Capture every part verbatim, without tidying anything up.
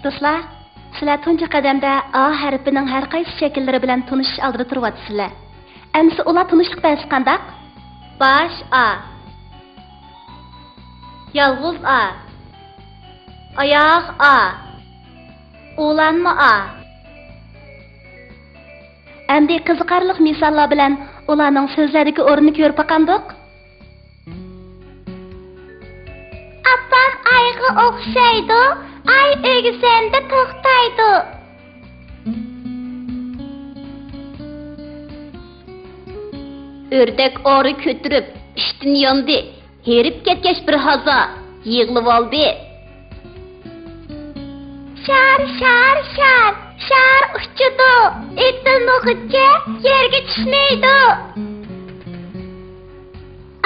دوستلار، سىلەر تۇنجى قەدەمدە ئا ھەرپىنىڭ ھەر قايسى شەكىللىرى بىلەن تونۇشۇش ئالدىدا تۇرۇۋاتىسىلەر. ئەمىسە ئۇلار تونۇشلۇق بەرسە قانداق؟ باش ئا، يالغۇز ئا، ئاياغ ئا، ئۇلانما ئا. ئەمدى قىزىقارلىق مىساللار بىلەن ئۇلارنىڭ سۆزلەردىكى ئورنىنى كۆرۈپ باقامدۇق؟ ئاپام ئايغا ئوخشايدۇ، ئاي ئۆگزەمدە توختايدۇ. ئۆردەك ئارا كۆتۈرۈپ ئىشتىن ياندى، ھېرىپ كەتكەچ بىر ھازا يىغلىۋالدى. شار، شار، شار، شار ئۇچىدۇ، ئېتىلمىغۇچە يەرگە چۈشمەيدۇ.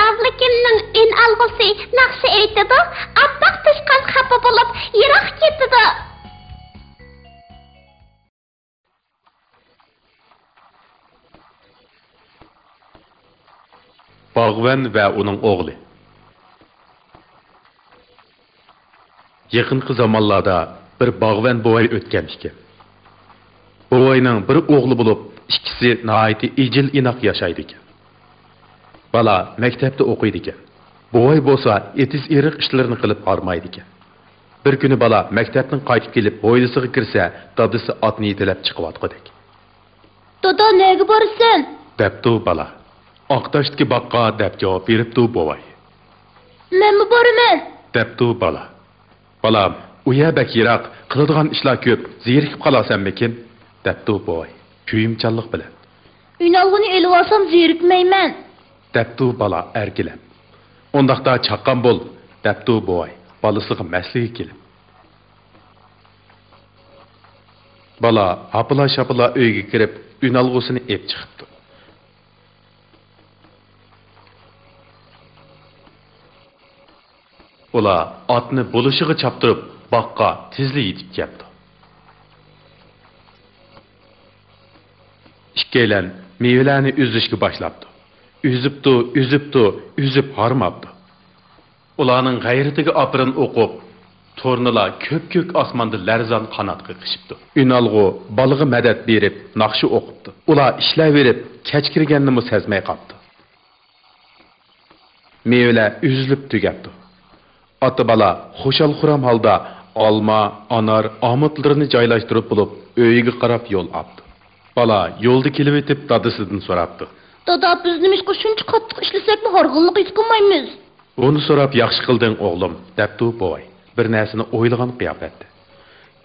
ئابلىكىمنىڭ ئۈنئالغۇسى ناخشا ئېيتىدۇ، ئاپئاق توشقان خاپا بولۇپ يىراق كېتىدۇ. باغۋەن ۋە ئۇنىڭ ئوغلى. يېقىنقى زامانلاردا بىر باغۋەن بوۋاي ئۆتكەن ئىكەن. بوۋاينىڭ بىر ئوغلى بولۇپ، ئىككىسى ناھايىتى ئىجىل-ئىناق ياشايدىكەن. بالا مەكتەپتە ئوقۇيدىكەن. بوۋاي بولسا ئېتىز-ئېرىق ئىشلىرىنى قىلىپ ھارمايدىكەن. بىر كۈنى بالا مەكتەپتىن قايتىپ كېلىپ، ھويلىسىغا كىرسە، دادىسى ئاتنى يېتىلەپ چىقىۋاتقۇدەك. دادا، نەگە بارىسەن؟ دەپتۇ بالا. ئاقتاشتىكى باغقا، دەپ جاۋاب بېرىپتۇ بوۋاي. مەنمۇ بارىمەن، دەپتۇ بالا. بالام، ئۇ يەر بەك يىراق، قىلىدىغان ئىشلار كۆپ، زېرىكىپ قالارسەنمىكىن؟ دەپتۇ بوۋاي كۆيۈمچانلىق بىلەن. ئۈنئالغۇنى ئېلىۋالسام زېرىكمەيمەن، دەپتۇ بالا ئەركىلەپ. ئۇنداقتا چاققان بول، دەپتۇ بوۋاي بالىسىغا مەسلىگە كېلىپ. بالا ھاپىلا-شاپىلا ئۆيگە كىرىپ، ئۈنئالغۇسىنى ئېلىپ چىقىپتۇ. ئۇلار ئاتنى بولۇشىغا چاپتۇرۇپ، باغقا تېزلا يېتىپ كەپتۇ. ئىككىيلەن مېۋىلەرنى ئۈزۈشكە باشلاپتۇ. ئۈزۈپتۇ، ئۈزۈپتۇ، ئۈزۈپ ھارماپتۇ. ئۇلارنىڭ غەيرىتىگە ئاپىرىن ئوقۇپ، تۇرنىلار كۆپكۆك ئاسماندا لەرزان قانات قېقىشىپتۇ. ئۈنئالغۇ بالىغا مەدەت بېرىپ، ناخشا ئوقۇپتۇ. ئۇلار ئىشلەۋېرىپ، كەچ كىرگەننىمۇ سەزمەي قاپتۇ. مېۋىلەر ئۈزۈلۈپ تۈگەپتۇ. ئاتا-بالا خۇشال-خۇرام ھالدا ئالما، ئانار، ئامۇتلىرىنى جايلاشتۇرۇپ بولۇپ، ئۆيىگە قاراپ يول ئاپتۇ. بالا يولدا كېلىۋېتىپ، دادىسىدىن سوراپتۇ. دادا، بىز نېمىشقا شۇنچە قاتتىق ئىشلىسەكمۇ ھارغىنلىق ھېس قىلمايمىز؟ بۇنى سوراپ ياخشى قىلدىڭ، ئوغلۇم، دەپتۇ بوۋاي بىر نەرسىنى ئويلىغان قىياپەتتە.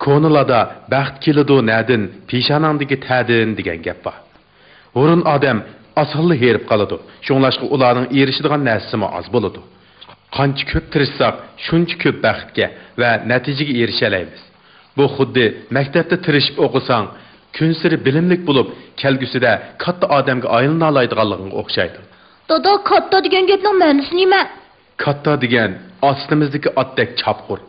كونىلاردا «بەخت كېلىدۇ نەدىن، پېشانەڭدىكى تەردىن» دېگەن گەپ بار. ھۇرۇن ئادەم ئاسانلا ھېرىپ قالىدۇ، شۇڭلاشقا ئۇلارنىڭ ئېرىشىدىغان نەرسىسىمۇ ئاز بولىدۇ. قانچە كۆپ تىرىشساق، شۇنچە كۆپ بەختكە ۋە نەتىجىگە ئېرىشەلەيمىز. بۇ خۇددى مەكتەپتە تىرىشىپ ئوقۇساڭ، كۈنسېرى بىلىملىك بولۇپ، كەلگۈسىدە كاتتا ئادەمگە ئايلىنالايدىغانلىقىڭغا ئوخشايدۇ. دادا، كاتتا دېگەن گەپنىڭ مەنىسى نېمە؟ كاتتا دېگەن ئاستىمىزدىكى ئاتتەك چاپقۇر،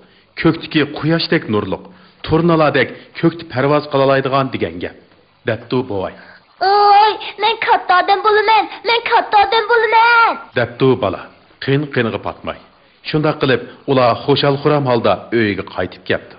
كۆكتىكى قۇياشتەك نۇرلۇق، تۇرنىلاردەك كۆكتە پەرۋاز قىلالايدىغان دېگەن گەپ، دەپتۇ بوۋاي. ئوي، مەن كاتتا ئادەم بولىمەن، مەن كاتتا ئادەم بولىمەن، دەپتۇ بالا قىن-قىنىغا پاتماي. شۇنداق قىلىپ، ئۇلار خۇشال-خۇرام ھالدا ئۆيىگە قايتىپ كەپتۇ.